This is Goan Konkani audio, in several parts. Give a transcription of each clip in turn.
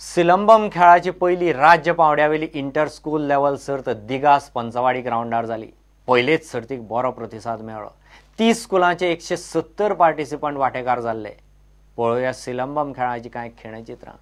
सिलंबम खेळाची पयली राज्य पावंड्यावेली इंटर स्कूल लेवल सर्त दिगास पंचवाडी ग्रावंडार जाली. पयलेच सर्तीक बरो प्रतिसाद मेळ्ळो. 30 स्कुलांचे 170 पार्टिसिपंट वांटेकार जाल्ले. पळोवया सिलंबम खेळाची कांय खिणचित्रां.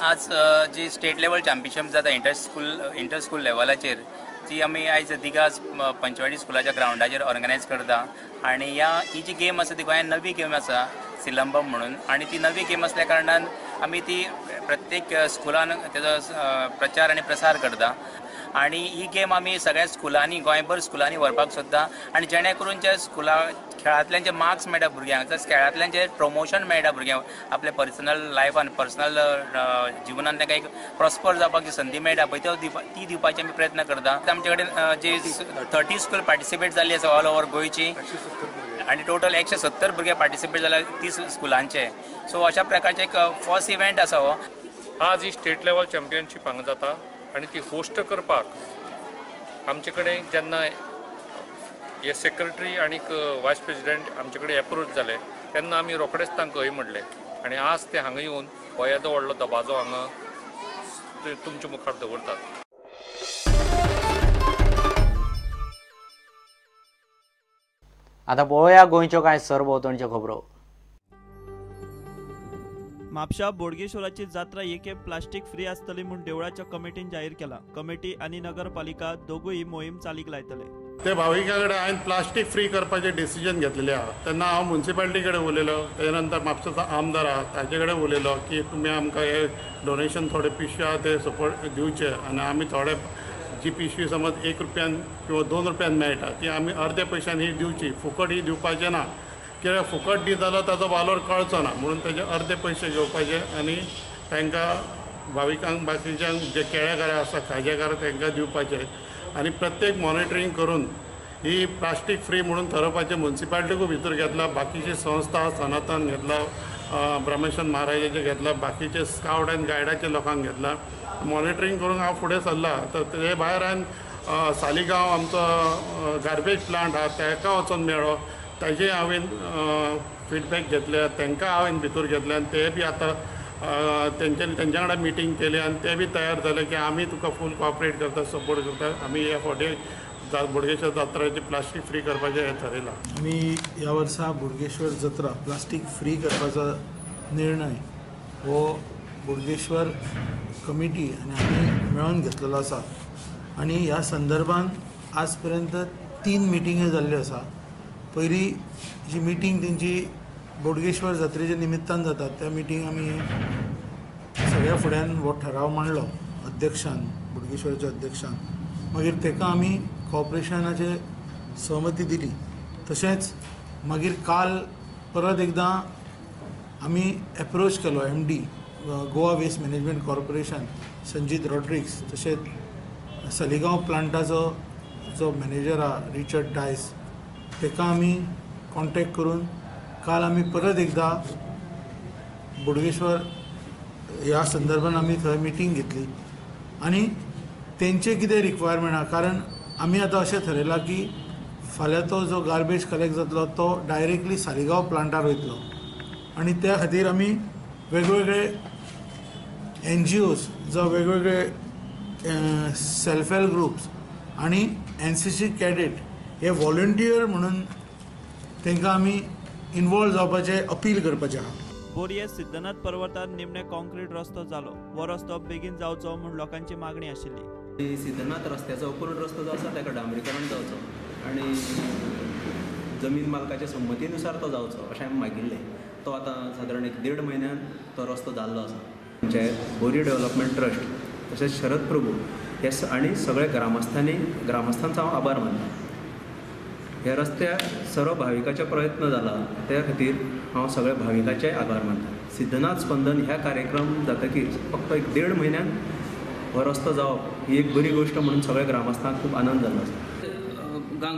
आज जी स्टेट लेवल चॅम्पियनशीप जाता इंटर स्कूल लेवलाचेर ती आमी आयज दिगास पंचवाडी स्कुलाच्या ग्रावंडाचेर ऑर्गनायज करता. आनी ह्या ही जी गेम आसा ती गोंयांत नवी गेम आसा सिलंबम म्हणून, आनी ती नवी गेम आसल्या कारणान आमी ती प्रत्येक स्कुलान तेजो प्रचार आनी प्रसार करता. आनी ही गेम आमी सगळ्या स्कुलांनी गोंयभर स्कुलांनी व्हरपाक सोदता आनी जेणे करून जे स्कुला खेळांतल्यान जे मार्क्स मेळटा भुरग्यांक, खेळांतल्यान जे प्रमोशन मेळटा भुरग्यांक, आपल्या पर्सनल लायफान पर्सनल जिवनान तांकां एक प्रॉस्पर जावपाक जी संदी मेळटा पळय ती दिवपाची आमी प्रयत्न करता. आमचे कडेन जे 30 स्कूल पार्टिसिपेट जाल्ली आसा ऑल ओवर गोंयची आनी टोटल 170 भुरगे पार्टिसिपेट जाल्या 30 स्कुलांचे. सो अशा प्रकारचे एक फर्स्ट इव्हेंट आसा हो. आज ही स्टेट लेवल चॅम्पियनशीप हांगा जाता आनी ती होस्ट करपाक आमचे कडेन जेन्ना हे सेक्रेटरी आनी वायस प्रेसिडेंट आमचे कडेन एप्रोच जाले तेन्ना आमी रोखडेच तांकां हय म्हणलें आनी आज ते हांगा येवन हो येदो व्हडलो दबाजो हांगा तुमच्या मुखार दवरतात. आतां पळोवया गोंयच्यो कांय सरभोंवतणच्यो खबरो. म्हापशा बोडगेश्वराची जात्रा एके प्लास्टीक फ्री आसतली म्हूण देवळाच्या कमिटीन जाहीर केला. कमिटी आनी नगरपालिका दोगूय मोहीम चालीक लायतले. ते भाविकां कडेन हांवें प्लास्टीक फ्री करपाचें डिसिजन घेतलेलें आहा. तेन्ना हांव मुन्सिपालिटी कडेन उलयलो, तेजे नंतर म्हापशाचो आमदार आहा ताजे कडेन उलयलो की तुमी आमकां हे डोनेशन थोडे पिशवी आहा ते सपोर्ट दिवचे आनी आमी थोडे जी पिशवी समज 1 रुपयान किंवा 2 रुपयान मेळटा ती आमी अर्दे पयशान ही दिवची, फुकट ही दिवपाचें ना. कित्याक फुकट दी जाल्यार ताजो वालोर कळचो ना म्हणून ताजे अर्दे पयशे घेवपाचे आनी तांकां भाविकांक बाकीच्यांक जे केळेकार आसा खाजेकार तांकां दिवपाचे आनी प्रत्येक मॉनिटरींग करून ही प्लास्टीक फ्री म्हणून थारोवपाचें मुन्सिपालिटीकूय भितर घेतला, बाकीची संस्था सनातन घेतला, ब्रह्मेश्वर महाराजाचें घेतला, बाकीचे स्कावट आनी गायडाचे लोकांक घेतला. मॉनिटरींग करूंक हांव फुडें सरला. तर ते भायर हांवें सालिगांव आमचो गार्बेज प्लांट आहा ताका वचोन मेळ्ळो, ताजे हांवें फिडबॅक घेतले, तांकां हांवें भितर घेतले आनी ते बी आतां तेंच्या वांगडा मिटींग केली आनी ते बी तयार जाले की आमी तुका फूल कॉपरेट करता, सपोर्ट करता. आमी ह्या फावटी बोडगेश्वर जात्राची प्लास्टीक फ्री करपाचें हें थारयलां. आमी ह्या वर्सा बोडगेश्वर जात्रा प्लास्टीक फ्री करपाचो निर्णय हो बोडगेश्वर कमिटी आनी आमी मेळोन घेतलेलो आसा आनी ह्या संदर्भान आज पर्यंत 3 मिटिंग्यो जाल्ल्यो आसा. पयली जी मिटींग तेंची बोडगेश्वर जात्रेच्या निमित्तान जाता त्या मिटींग आमी सगळ्या फुड्यान हो ठराव मांडलो अध्यक्षान, बोडगेश्वराच्या अध्यक्षान. मागीर ताका आमी कॉपरेशनाचे सहमती दिली. तशेंच मागीर काल परत एकदां आमी एप्रोच केलो MD Goa waste management corporation Sanjeet Rodrigues, तशेंच सलिगांव प्लांटाचो जो मॅनेजर आहा रिचर्ड डायस ताका आमी कॉन्टेक्ट करून काल आमी परत एकदां बोडगेश्वर ह्या संदर्भान आमी थंय मिटींग घेतली आनी तेंचे कितें रिक्वायरमेंट आहा, कारण आमी आतां अशें थरयलां की फाल्यां तो जो गार्बेज कलेक्ट जातलो तो डायरेक्टली सालिगांव प्लांटार वयतलो आनी त्या खातीर आमी वेगवेगळे NGOs जावं वेगवेगळे सेल्फ हेल्प ग्रुप्स आनी NCC cadet हे व्हॉलंटियर म्हणून तांकां आमी इन्वॉल्व जावपाचें अपील करपाचें आहा. बोरये सिद्धनाथ पर्वतार निमणे कॉन्क्रीट रस्तो जालो. हो रस्तो बेगीन जावचो म्हूण लोकांची मागणी आशिल्ली. सिद्धनाथ रस्त्याचो पूर्ण रस्तो जो आसा ताका डांबरीकरण जावचो आनी जमीन मालकाच्या संमतीनुसार तो जावचो अशें आमी मागिल्लें. तो आतां सादारण एक 1.5 म्हयन्यान तो रस्तो जाल्लो आसा. पंचायत, बोरी डेव्हलपमेंट ट्रस्ट तशेंच शरद प्रभू हे आनी सगळे ग्रामस्थांचो हांव आभार मानता. ह्या रस्त्यार सर्व भाविकाचे प्रयत्न जाला त्या खातीर हांव सगळ्या भाविकांचेय आभार मानता. सिद्धनाथ स्पंदन ह्या कार्यक्रम जातकीर फक्त एक 1.5 म्हयन्यान हो रस्तो जावप ही एक बरी गोश्ट म्हणून सगळ्या ग्रामस्थांक खूब आनंद जालो आसा.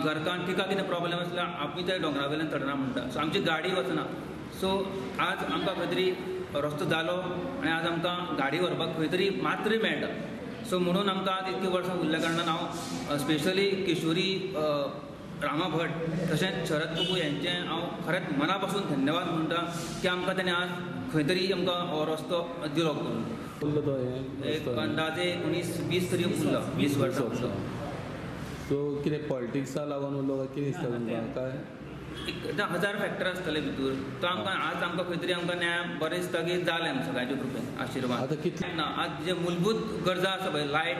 घरकान्न तिका कितें प्रॉब्लेम आसल्यार आमी त्या दोंगरा वयल्यान चडना म्हणटा, सो आमची गाडी वचना. सो आज आमकां खंय तरी रस्तो जालो आनी आज आमकां गाडी व्हरपाक खंय तरी मात्र मेळटा. सो म्हणून आमकां आज इतकी वर्सां उरल्या कारणान हांव स्पेशली किशोरी रामा भट तशेंच शरद प्रभू हेंचें हांव खरेंच मना पासून धन्यवाद म्हणटा की आमकां तेणें आज खंय तरी आमकां हो रस्तो दिलो करून. एक अंदाजे 19-20 तरी उरलो, 20 वर्सां उरलो. सो कितें पॉलिटिक्सा लागून उरलो काय कितें दिसता तुमकां? काय एक 1000 फॅक्टर आसतले भितूर. तो आमकां आज आमकां खंय तरी आमकां न्याय बरें दिसता की जालें आमकां सगळ्यांच्या कृपेन आशिर्वाद. आतां कितलें ना आज जे मूलभूत गरजा आसा पळय, लायट,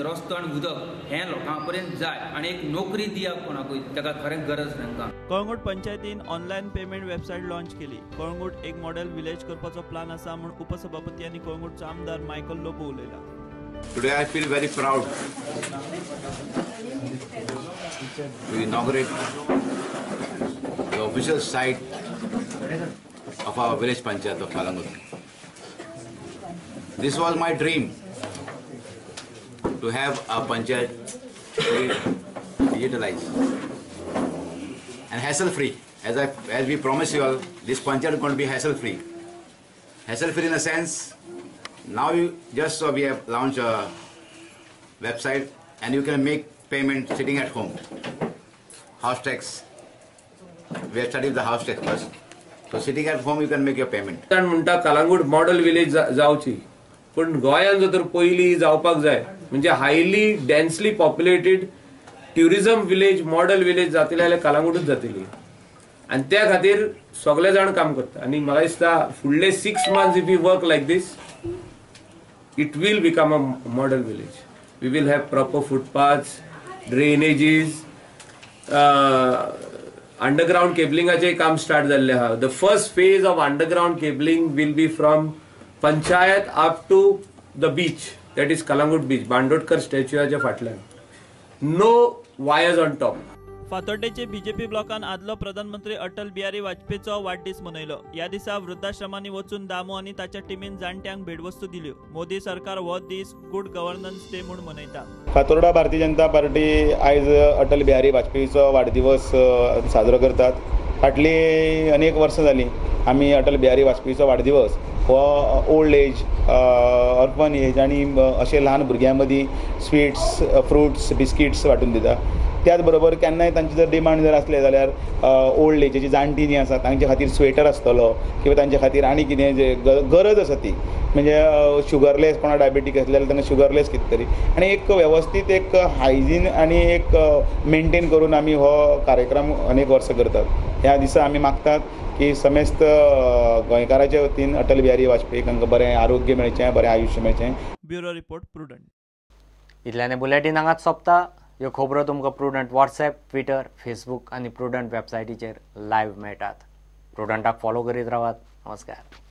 रस्तो आनी उदक हें लोकां पर्यंत जाय आनी एक नोकरी दिया कोणाकूय ताका खरेंच गरज तांकां. कळंगूट पंचायतीन ऑनलायन पेमेंट वेबसायट लॉन्च केली. कळंगूट एक मॉडेल विलेज करपाचो प्लान आसा म्हूण उपसभापती आनी कळंगूटचो आमदार मायकल लोबो उलयला. Today I feel very proud to inaugurate the official site of our village panchayat of Calangute. This was my dream to have a panchayat digitalized and hassle-free. As we promise you all, this panchayat is going to be hassle-free. Hassle-free in the sense, now you just saw we have launched a website and you can make payment sitting at home. House tax. We have studied the house tax first. So sitting at home you can make your payment. कारण म्हणटा कळंगूट मॉडेल विलेज जावची, पूण गोंयांत जर तर पयली जावपाक जाय म्हणजे highly densely populated tourism village, model village जातली जाल्यार कळंगूटच जातली आनी त्या खातीर सगळे जाण काम करता. आनी म्हाका दिसता फुडले 6 months if you work like this it will become a model village. We will have proper footpaths, drainages, underground cabling काम start जाल्लें आहा. The first phase of underground cabling will be from panchayat up to the beach, that is Calangute beach, Bandodkar स्टॅच्यूच्या फाटल्यान. No wires on top. फातोड्डेचे BJP ब्लॉकान आदलो प्रधानमंत्री अटल बिहारी वाजपेयीचो वाडदीस मनयलो. ह्या दिसा वृद्धाश्रमांनी वचून दामू आनी ताच्या टिमीन जाणट्यांक भेटवस्तू दिल्यो. मोदी सरकार हो दीस गुड गव्हर्नन्स डे म्हूण मनयता. फातोर्डा भारतीय जनता पार्टी आयज अटल बिहारी वाजपेयीचो वाडदिवस साजरो करतात. फाटली अनेक वर्सां जालीं आमी अटल बिहारी वाजपेयीचो वाडदिवस हो ओल्ड एज, अर्बन एज आनी अशे ल्हान भुरग्यां मदीं स्वीट्स, फ्रुट्स, बिस्किट्स वांटून दिता. त्याच बरोबर केन्नाय तांची जर डिमांड जर आसले जाल्यार ओल्ड एजीची जाणटी जी आसा तांचे खातीर स्वेटर आसतलो किंवा तांचे खातीर आनी कितें जे गरज आसा ती म्हणजे शुगरलेस, कोणा डायबेटीक आसले जाल्यार तांकां शुगरलेस कितें तरी आनी एक वेवस्थीत एक हायजीन आनी एक मेंटेन करून आमी हो कार्यक्रम अनेक वर्सां करतात. ह्या दिसा आमी मागतात की समेस्त गोंयकाराच्या वतीन अटल बिहारी वाजपेयी तांकां बरें आरोग्य मेळचें, बरें आयुश्य मेळचें. Bureau report, Prudent. इतल्याने बुलेटीन हांगाच सोंपता. ह्यो खबरो तुमकां प्रुडंट वॉट्सएप, ट्विटर, फेसबूक आनी प्रुडंट वेबसायटीचेर लायव्ह मेळटात. प्रुडंटाक फॉलो करीत रावात. नमस्कार.